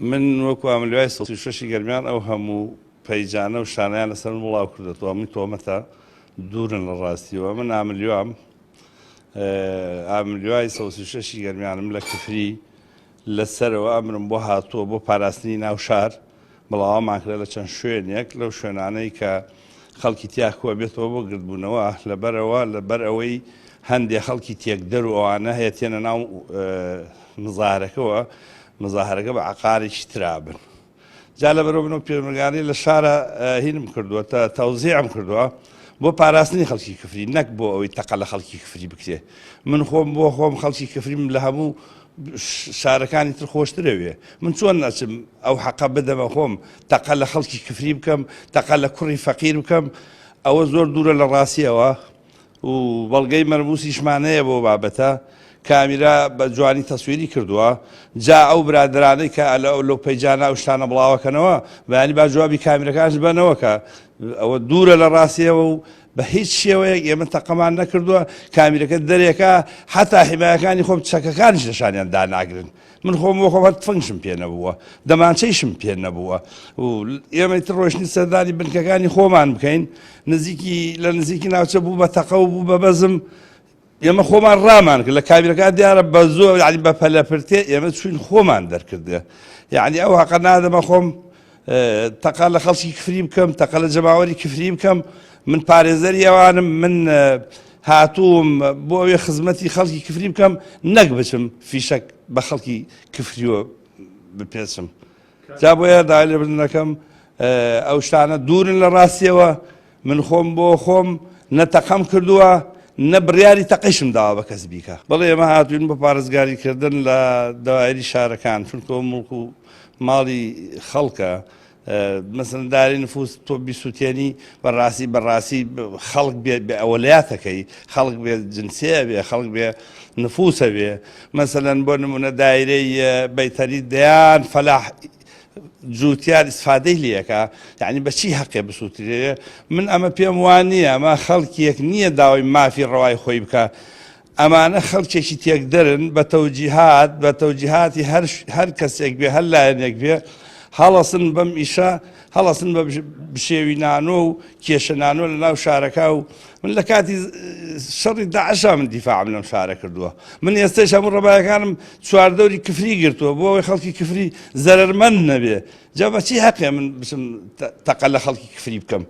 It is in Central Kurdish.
من وەکو ئاملوای 36 گەرمیان ئەو هەموو پەیجانە و شانیان لەسەر من بڵاو کردێتەوە من تۆمەتە دوورن لە ڕاستیەوە. من ئاملیوام ئاملیوای 36 گەرمیانم لە کفری لەسەرەوە ئەمرم بۆ هاتووە بۆ پاراستنی ناو شار. بڵاوەمان کرا لە چەند شوێنێک لەو شوێنانەی کە خەڵکی تیا کۆ بێتەوە بۆ گردبوونەوە، لەبەرەوە لەبەر ئەوەی هەندێ خەڵکی تێکدەر و ئەوانە هەیە تێنە ناو مزاهرەکەوە، مزاهرەکە بە عقارێکی ترابن. جا لەبەرەوە منەوە پێشمەرگانەی لە شارە هینم کردووە، تەوزیعم کردووە بۆ پاراستنی خەڵکی کفری، نەک بۆ ئەوەی تەقە لە خەڵکی کفری بکرێ. من خۆم بۆ خۆم خەڵکی کفریم لە هەموو شارەکانی تر خۆشترەوێ. من چۆن نەچم ئەو حەقە بدەمە خۆم تەقە لە خەڵکی کفری بکەم، تەقە لە کوڕی فەقیر بکەم؟ ئەوە زۆر دوورە لە ڕاستیەوە و بەڵگەی مەرموسیشمان هەیە بۆ بابەتە. کامیرا بە جوانی تەسویری کردووە. جا ئەو برادرانەی کە لەو پەیجانە ئەو شتانە بڵاوەکەنەوە بەیانی با جوابی کامیرەکانش بەنەوە کە ئەوە دوورە لە ڕاستیەوە و بە هیچ شێوەیەک ئێمە تەقەمان نەکردووە. کامیرەکە دەرێکە حتا حیمایەکانی خۆم چەکەکانیش لە شانیان داناگرن. من خۆم بۆ خۆم هەر تفەنگشم پێ نەبووە، دەمانچەیشم پێ نەبووە و ئێمە تر ڕۆشتنی سەردانی بنکەکانی خۆمان بکەین، نزیکی لە نزیکی ناوچە بوو بە تەقە و بوو بە بەزم. ئێمە خۆمان ڕامان کرد لە کامیرەکان دیارە بە زۆر، یعنی بە پەلەپرتێ ئێمە چوین خۆمان دەرکردێ. یعنی ئەو حەقە نادەمە خۆم تەقە لە خەڵکی کفری بکەم، تەقە لە جەماوەری کفری بکەم. من پارێزەری ئەوانم، من هاتووم بۆ ئەوێ خزمەتی خەڵکی کفری بکەم، نەک بچم فیشەک بە خەڵکی کفریوە بپێچم. جا بۆیە داوای لێبوردن دەکەم، ئەو شتانە دوورن لە ڕاستیەوە. من خۆم بۆ خۆم نە تەقەم کردووە نە بڕیاری تەقەیشم داوە بە کەس بیکە. بەڵێ ئێمە هاتوین بۆ پارێزگاریکردن لە دەوایری شارەکان، چونکە موڵک و ماڵی خەڵکە. مەسەلەن داری نفوس تۆ بیسووتێنی، بەڕاستی بەڕاستی خەڵک بێ بێ ئەوەلیاتەکەی، خەڵک بێ جنسیە بێ، خەڵک بێ نفوسە بێ. مەسەلەن بۆ نمونە دایرەی بەیتەری دەیان فەلاح جوتیار ئیسفادەی لەکە، یعنی بە چی هەقێ بسووترێ؟ من ئەمە پێم وان نییە. ئەمە خەڵکیەک نییە داوای مافی ڕەوای خۆی بکە. ئەمانە خەڵکێکی تێکدەرن بە تەوجیهات، بە تەوجیهاتی هەر هەر کەسێک بێ، هەر لایەنێک بێ، هەڵەسن بەم ئیشە، هەڵەسن بە بشێوی نانۆ و کێشە نانۆ لە ناو شارەکە. و من لە کاتی شەڕی داعشا من دیفاعم لەم شارە کردووە. من ئێستاش هەموو ڕەبایەکانم چواردەوری کفری گرتووە بۆ ئەوەی خەڵکی کفری زەرەرمەند نەبێ. جا بە چی هەقێ من بچم تەقە لە خەڵکی کفری بکەم؟